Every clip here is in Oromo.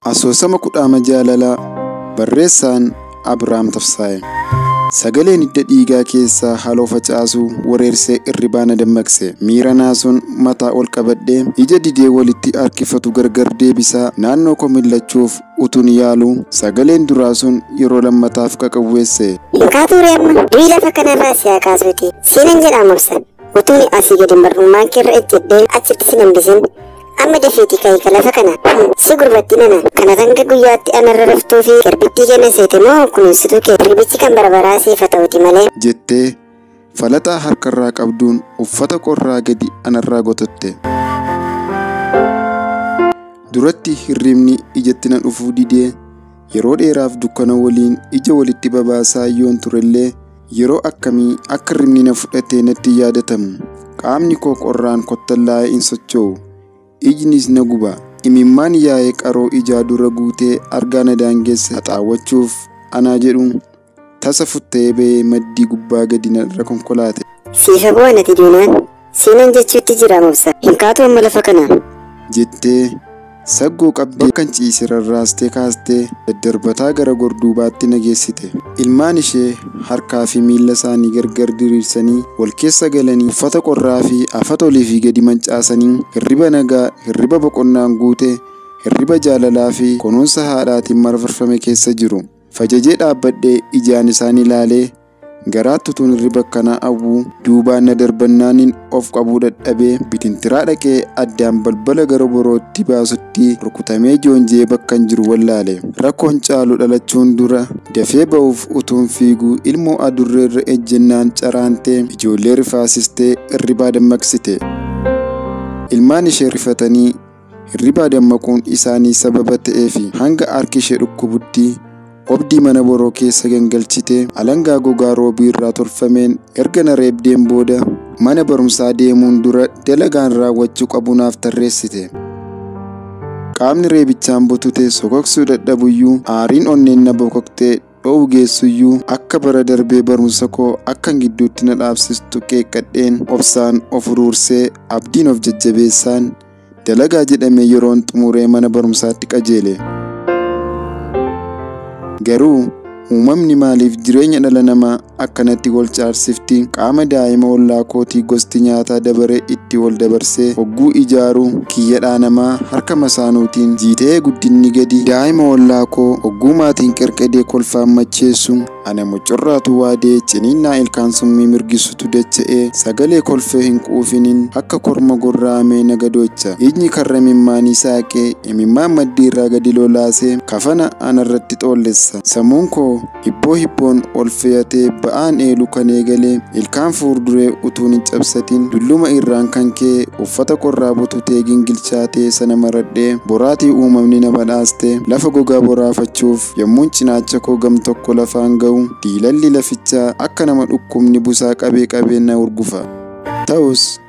Asoosama Kudhaama Jaalalaa. Barreessaan Abrahaam Tafsaayee. Sagaleen hidda dhiigaa keessaa haloo facaasuu wareersee irribaa na dammaqse. Miira naasuun mataa ol qabadhee ija didee walitti harkifatu gargar deebisaa naannoo koo millachuuf utuun yaaluu sagaleen duraa sun yeroo lammataaf qaqawweesse. Hin kaatuu ree amma? Du'i lafa kanarraa si haa kaasuuti. Siinan jedhaa mobsa. Utuun asii gadi mar'ummaan keerra ejjedhee achitti sin hambisin. Amma dafiitii ka'ii ka lafa kana. Si gurbatti nana. Kana hanga guyyaatti anarra raftuu fi garbittii kenna seete moo kunuunsituu kee ribichi kan barbaraa siif haa ta'uti malee. Jettee falaxaa harkarraa qabduun uffata qorraa gadi anarraa gototte. Duratti hirribni ijatti na dhufuu didee yeroo dheeraaf dukkana waliin ija walitti babaasaa yoon turellee yeroo akkamii akka hirribni na fudhatee natti yaadatamu. Qaamni koo qorraan kottallaa'ee hin socho'u. Ijnis na guba. Imimmaan yaa'ee qaroo ijaa dura guutee argaa na daangesse haxaawwachuuf anaa jedhu tasa futtee ba'ee maddii gubbaa gadi narra konkolaate. Siifa bu'aa nati duunaan. Siinan jechuutti jira mobsa. Hin kaatu amma lafa kana. Jettee saggoo qabdee bakkan ciise rarraastee kaastee daddarbataa gara gorduubaatti na geessite. Ilmaan ishee harkaa fi miilla isaanii gargar diriirsanii wal keessa galanii uffata qorraa fi afata olii fi gadi mancaasanii hirriba nagaa, hirriba boqonnaan guute, hirriba jaalalaa fi kunuunsa haadhaatiin marfarfame keessa jiru. Fajajee dhaabbadhee ijaan isaan ilaalee garaatti utuun hirriba akkanaa hawwuu duubaan na darbannaanin of qabuu dadhabee bitintiraa dhaqee addaan balbala gara borootti baasutti rukutamee joonjee bakkan jiru wallaale. Rakkoon caalu dhalachuun dura dafee ba'uuf utuun fiiguu ilmoo adurreerra ejjennaan caraantee ijoollee rifaasistee hirribaa dammaqsite. Ilmaan ishee rifatanii hirribaa dammaquun isaanii sababa ta'eefi hanga harki ishee dhukkubutti obdii mana boroo keessa gangalchitee alangaa gogaa roobii irraa tolfameen erga na reebdeen booda mana barumsaa deemuun dura dalagaan raawwachuu qabu naaf tarreessite. Qaamni reebichaan butute sokoksuu dadhabuyyuu aariin onneen na bokoktee dho'uu geessuyyuu akka bara darbee barumsa koo akkan gidduutti na dhaabsistu qeeqqadheen obsaan of uruursee abdiin of jajjabeessaan dalagaa jedhame yeroon xumuree mana barumsaatti qajeele. Garuu uumamni maaliif jireenya dhala namaa akkanatti wal caalsifti? Qaama daa'ima ollaa kootii gosti nyaataa dabaree itti wal dabarsee hogguu ijaaru kiyyadhaa namaa harka masaanuutiin jiitee guddinni gadi daa'ima ollaa koo hogguu maatiin qerqedee kolfaan macheessu ana mucurraatu waadee ciniinnaa ilkaan summii mirgisutu dacha'ee sagalee kolfee hin quufiniin akka korma gorraamee na gadoocha. Ijni karra mimmaanii saaqee imimmaan maddii irraa gadi lolaasee kafana anarratti xoollessa. Sammuun koo hibboo hibboon ol fe'atee ba'aan eeluu kan eegalee ilkaan fuulduree utuun hin cabsatin dulluma irraan kan ka'e uffata qorraa bututee gingilchaatee sana maradhee boraatii uumamni na badhaaste lafa gogaa boraafachuuf yommuun cinaacha koo gam tokko lafaan ga'u diilalli lafichaa akka nama dhukkubni busaa qabee qabee na urgufa. Ta'us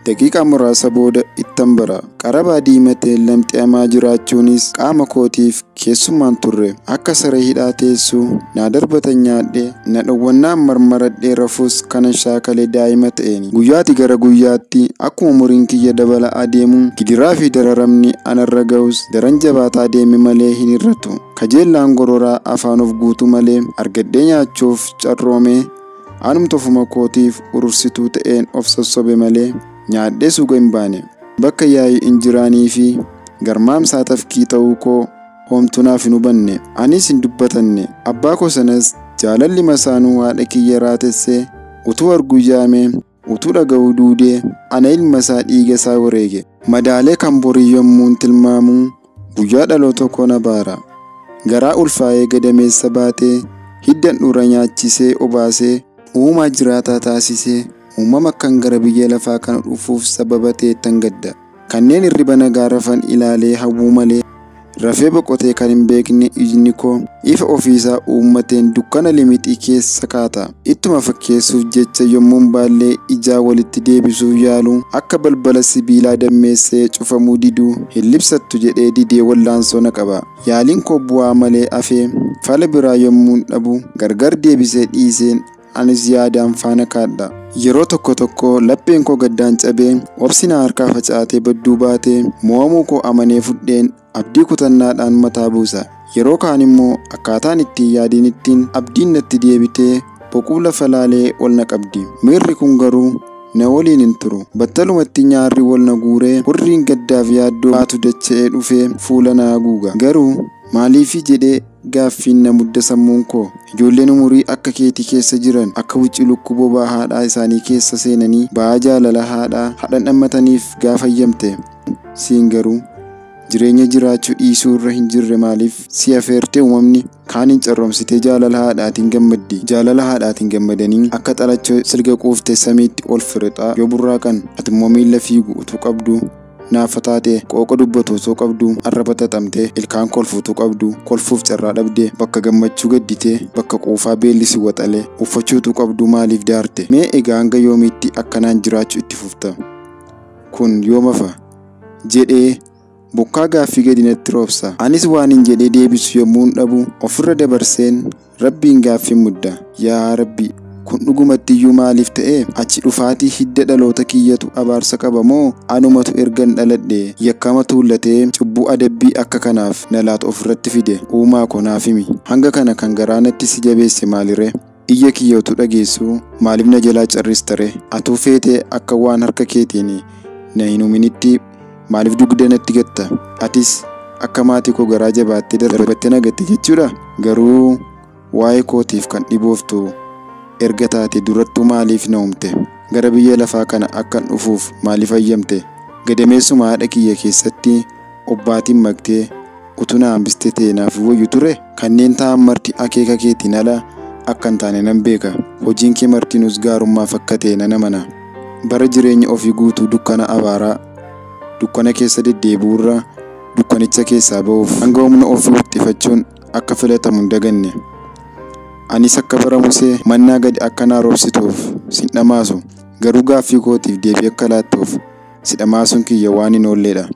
daqiiqaa muraasa booda ittan bara. Qarabaa diimatee lamxe'amaa jiraachuunis qaama kootiif keessummaan turre. Akka saree hidhaa teessuu naa darbatan nyaadhee na dhowwannaan marmaradhee rafuus kanan shaakalee daa'ima ta'een. Guyyaati gara guyyaatti akkuma umuriin kiyya dabala adeemu gidiraa fi dararamni anarra ga'us daran jabaataa deeme malee hin hir'atu. Kajeellaan gororaa afaan of guutuu malee argadhee nyaachuuf carroome anumtu ofuma kootiif urursituu ta'een of sossobe malee nyaadhee suuqa hin baane. Bakka yaa'ii hin jiraanii fi garmaamsaa tafkii ta'uu koo homtuu naaf hin hubanne. Anis hin dubbatanne. Abbaa koo sanas jaalalli masaanuu haadha kiyya raatessee utuu arguu yaamee utuu dhaga'uu duudee ana ilma isaa dhiiga isaa wareege. Madaalee kan borii yommuun tilmaamuu guyyaa dhaloota koo na baara. Garaa ulfaa'ee gadameessa baatee hidda handhuura nyaachisee obaasee uumaa jiraataa taasisee uumama akkan gara biyya lafaa kana dhufuuf sababa ta'ettan gadda. Kanneen hirriba nagaa rafan ilaalee hawwuu malee rafee boqotee kan hin beekne ijni koo ifa ofiisaa uummateen dukkana limixii keessa kaata. Ittuma fakkeessuuf jecha yommuun baallee ijaa walitti deebisuuf yaalu akka balbala sibiilaa dammeessee cufamuu diduu hin libsattu jedhee didee wallaansoo na qaba. Yaaliin koo bu'aa malee afee fala biraa yommuun dhabu gargar deebisee dhiiseen anis yaadaan faana kaadha. Yeroo tokko tokko lapheen koo gaddaan cabee, obsi na harkaa facaatee badduu baatee, mo'amuu koo amanee fudheen abdii kutannaadhaan mataa buusa. Yeroo kaan immoo akkaataan ittiin yaadiin ittiin abdiin natti deebitee boquu lafa laalee ol na qabdi. Miirri kun garuu na waliin hin turu. Battalumatti nyaarri wal na guuree hurriin gaddaaf yaaddoo baatu dacha'ee dhufee fuula na haguuga. Garuu maaliifi jedhee gaaffiin na mudda sammuun koo. Ijoolleen umurii akka keetii keessa jiran akka wucii lukkuu bobaa haadhaa isaanii keessa seenanii ba'aa jaalala haadhaa hadhan dhammataniif gaafa eeyyamte. Siin garuu jireenya jiraachuu dhiisuu irra hin jirre maaliif si afeertee uumamni kaaniin carroomsitee jaalala haadhaatiin gammaddi. Jaalala haadhaatiin gammadanii akka xalachoo silga quuftee samiitti ol firixaa yoo burraaqan ati immoo miilla fiigu utuu qabdu naafa taatee qooqa dubbatu osoo qabdu arraba xaxamtee ilkaan kolfu utuu qabdu kolfuuf carraa dhabdee bakka gammachuu gadditee bakka quufaa beelli si waxalee uffachuu utuu qabdu maaliif daarte? Mee egaa hanga yoomiitti akkanaan jiraachuu itti fufta? Kun yooma fa'a? Jedhee bokkaa gaaffii gadi natti roobsa. Anis waan hin jedhee deebisu yommuun dhabu ofirra dabarseen Rabbiin gaaffii mudda. Yaa Rabbi, kun dhugumatti iyyuu maaliif ta'e? Achi dhufaatii hidda dhaloota kiyyatu abaarsa qaba moo anumatu ergan dhaladhe yakkama tuullatee cubbuu adabbii akka kanaaf na laatu ofirratti fide? Uumaa koo naaf himi. Hanga kana kan garaa natti si jabeesse maaliree? Iyya kiyya utuu dhageessuu maaliif na jalaa carristare? Atuu feetee akka waan harka keetiin na hin uuminitti maaliif dugda natti gatta? Atis akka maatii koo garaa jabaattee darbattee na gatte jechuudha? Garuu waa'ee kootiif kan dhibooftu erga taate durattuu maaliif na uumte? Gara biyya lafaa kana akkan dhufuuf maaliif ayyamte? Gadameessuma haadha kiyya keessatti obbaatiin maktee utuu na hambistee ta'e naaf wayyu ture? Kanneen ta'an marti akeeka keetiin ala akka hin taane nan beeka. Hojiin kee martinuus gaarummaaf akka ta'e nan amana. Bara jireenya ofii guutuu dukkana abaaraa dukkana keessa deddeebi'uurra dukkanicha keessaa ba'uuf hanga humna ofii wixxifachuun akka filatamu hin daganne. Anis akka bara Musee mannaa gadi akka naa roobsituuf sin dhamaasu. Garuu gaaffii kootiif deebii akka laattuuf si dhamaasuun kiyya waan hin oolledha.